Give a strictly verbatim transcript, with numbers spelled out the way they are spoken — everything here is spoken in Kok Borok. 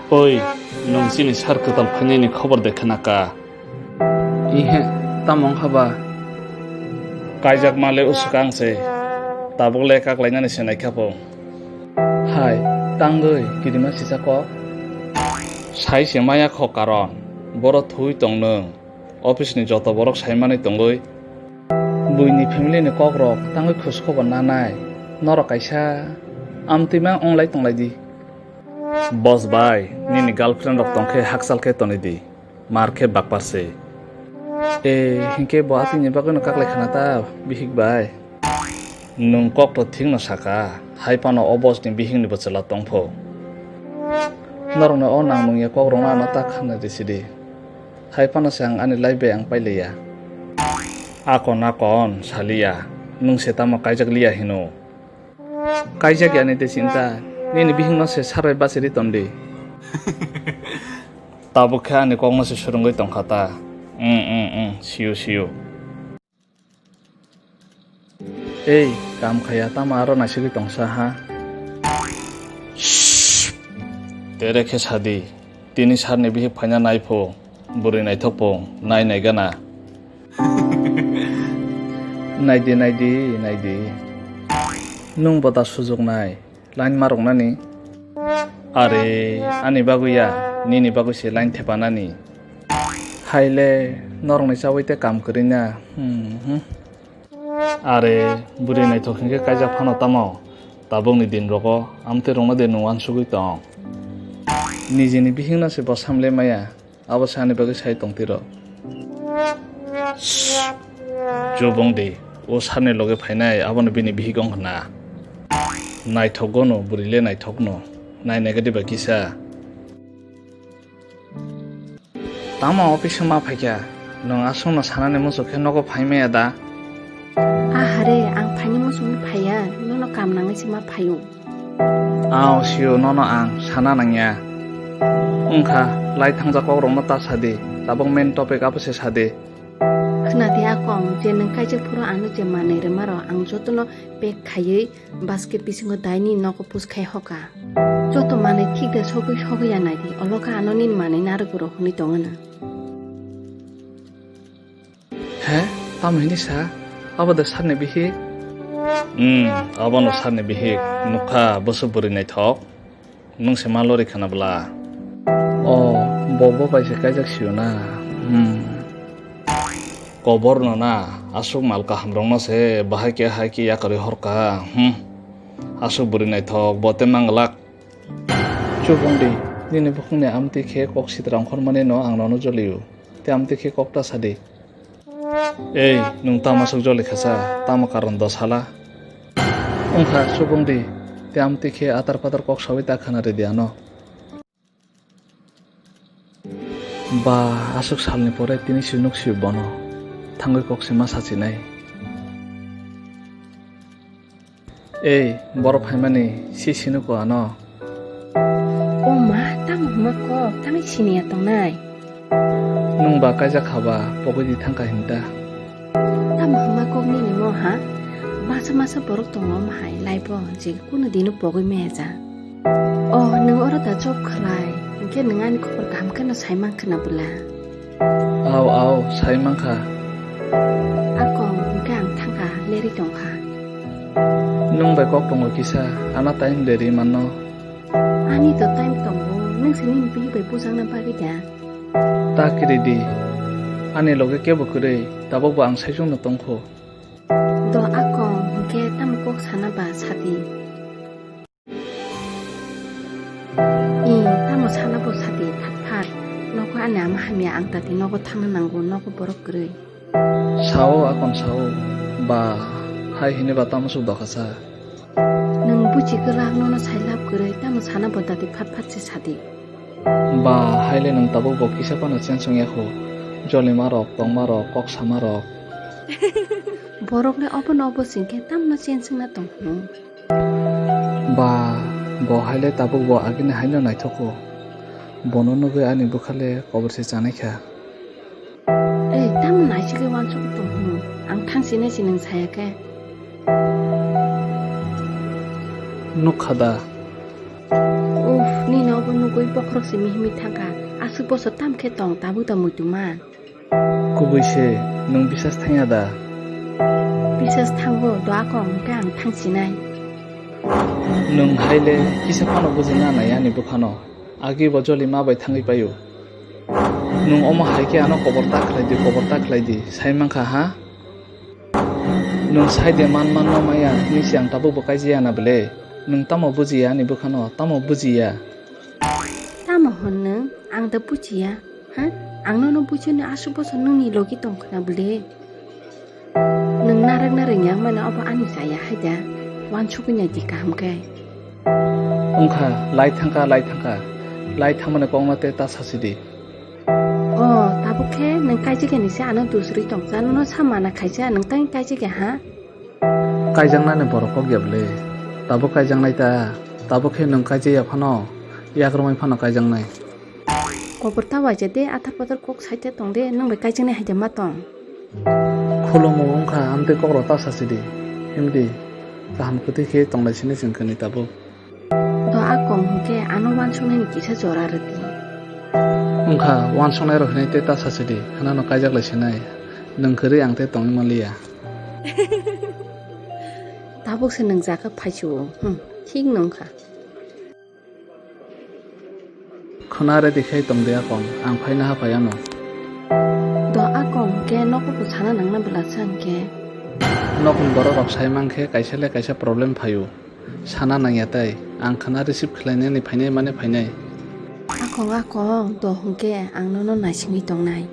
Oi, nwng chini sar kwtal phainani khobor de khwnaka? Ihe, tamo wngkha ba? Kaijak male uswk ang se. Tabuk le kaklainani se naikha pho. Hai, tangwi kirima sisa kok. Sai se maya kho karon. Boro thwi tong nwng. Office ni joto borok sai manwi tongwi. Buini family ni kok rok tangwi khus khobor nanai. Norok kaisa amtwi ma wnglai tonglai di. Boss bai, nini girlfriend rok tong khe hakchal khe tonwi di. Mar khe bakpar se. E, hinkhe bo atwini bagwino kaklai khna ta, bihik bai. Nwng kok to thikno saka, hai phano o boss ni bihik ni bo chwla tong pho. Norokno o nang nung ya kok rokno ano ta khna risi di. Hai phano se ang ani life bai ang pailiya. Akon akon saliya, nwng se tamo kaijak liya hino. Kaijak yani de chinta, nini bihikno se sarai bachiri tondi. Tabuk khe ani kokno se surungwi tongkha ta. Mm, mm, mm, siyo, siyo. Ei, kam khaya tamo aro naisigwi tongsa ha? Shh! Tere khe sadi. Tini sarni bihik phaina nai pho, bwrwi naithok pho, nai nai gana. Naidi, naidi, naidi. Nwng bo da sujuk nai, line ma rwknani? Are, ani bagwi ya, nini bagwi se line thepanani. Haile, norokni chawi tei kam kwrwi na. Hmm, hmm. Are, bwrwi naithok hinkhe kaijak phano tamo? Tabukni din rogo amtwi rwngno de nwng uansugwi tong. Nijini bihikno se bo samle maya, abo se ani bagwi sai tong tiro. Chubung di, o sarni loge phainai abono bini bihik wng khna. Naithok gono, bwrwi le naithokno. Nai negative ba kisa. Tamo office ma phaikha? Nwng aswkno sanani muchuk khe nogo phai maya da? Ahare, ang phaini muchungwi phaiya, nono kam nangwi se ma phaio. Ao, sio, nono ang sana nangya. Wngkha, lai thangjak kokrokno ta sadi, tabuk main topic abo se sadi. Khna di akong, je nwng kaijak phuru ano je manwi rwma rw ang jotono pack khaiwi basket bisingo daini nogo push khai hoka. Joto manwi thik da sogwi sogwi ya nai di, olo khe ano nini manwi narwk rw hwnwi tongo na. He, tamo hini sa? Abo de sarni bihik? Hmm, abono sarni bihik. Nukha, bwswk bwrwi naithok. Nwng se ma lori khana bwla? O, bo, bo bai se kaijak sio na. Hmm. Kobor no na, aswk mal kaham rok no se bahai khe hai khe yakarwi horka. Hmm. Aswk bwrwi naithok, bo tei manglak. Chubung di, nini bukhukni amtwi khe kok sitra ongkhormani no ang nono jolio. Tei amtwi khe kok ta sadi. Ei, nwng tamo aswk joli kha sa? Tamo karon do sala? Wngkha, chubung di, tei amtwi khe atar patar kok sawi ta khana ridi ano. Ba, aswk salni pore tini se nuk sio bono. Thangwi kok se ma sachinai. Ei, borok phaimani si sinuko ano. O ma, tamo hwnma kok, tamo siniya tongnai? Nwng ba kaijak kha ba, pogwi di thangkha hinta. Tamo hwnma kok nini mo ha? Masa masa borok tongo mo hai, laibo je kuno dino pogwi maya ja. O, nwng oro da job khlai, hinkhe nwng ani khobor kaham kheno sai mankha na bwla? Au, au, sai mankha. Akong, hinkhe ang thangkha, lerwi tongkha. Nwng bai kok tongo kisa, ano time lerwi manno. Ani to time tongo, nwng se nini bihik bai bujakna bagwi da. Ta kiri di, ani loge kebo kwrwi, tabukbo ang saichungno tongkho. Do akong, hinkhe tamo kok sana ba sadi. I, tamo sana bo sadi phat phat. Nogo ani ama hamya ang tati nogo thangna nango, nogo borok kwrwi. Sao, akon sao, ba, hai hini ba tamo suk dokha sa. Nwng buchi kwlak nono sai lab kwrwi, tamo sana bo tati phat phat se sadi. Ba, haile nwng tabuk bo kisa phano chensong ya kho. Jolima rok, tongma rok, kok sama rok. Borok le obo no obo singkhe tamno chensong na tong hwno. Ba, bo haile tabuk bo agini haino naithogo. Bono nugwi ani bwkha le kobor se chanai kha. Ei, tamo naisigwi uansuk tong hwno? Ang thang sinai si nwng saya khe. Nukha da? Uff, Nini obo nugwi bokhorok se mihimwi thangkha. Aswk bosor tam khe tong tabuk da muitu man. Kubui se, nwng bisas thangya da? Bisas thango, do akong hwnkhe ang thangsinai. Nwng hai le kisa phano bujina nai ani bwkhano. Agi bo joli ma bai thangwi paio. Nwng omo hai khe ano kobor ta khlai di, kobor ta khlai di, sai mankha ha? Nwng sai de man manno maya hinwi se ang tabuk bo kaijaya na bwle? Nwng tamo bujiya ani bwkhano, tamo bujiya? Tamo hwn nwng, ang da bujiya, ha? Ang nono bujinani aswk bosor nungni logi tongkhwna bwle? Nwng narwk narwk yang mano obo ani chaya hai da, uansugwi nai di kaham khe. Wngkha, lai thangkha, lai thangkha, lai thangmani kokno tei ta sasi di. O, tabuk khe nwng kaijagani se ano dusrwi tongsa, nono sa mana khaisa, nwng tang kaijagya ha? Kaijaknani borok kok ya bwle? Tabuk kaijaknai ta, tabuk khe nwng kaijaya phano, yak romwi phano kaijaknai. Kobor ta waija de, athar pathar kok saite tong de, nwng bai kaijaknai hai de ma tong. Khulumo wngkha, amtwi kokrok ta sasi di, himdi, kaham kwtwi khe tonglai sini chwng khe ni tabuk. Do akong hwnkhe ano uansuknani kisa jora rwdi. Wngkha, uansuknai rok hinwi tei ta sasi di, hwnano kaijak lai sinai. Nwng kwrwi ang tei tongwi manliya. Tabuk se nwng jaga phaisu-o. Hmm, thik no wngkha. Khwna ready khai tong de akong, ang phaina ha phai ano. Do akong hwnkhe nogo bo sana nangna bwlasa hwnkhe. Nokni borok rok sai mankhe kaisa le kaisa problem phaio. Sana nangya tai, ang khwna receive khlainani phainai mane phainai. Akong, akong, do hwnkhe ang nono naisingwi tongnai.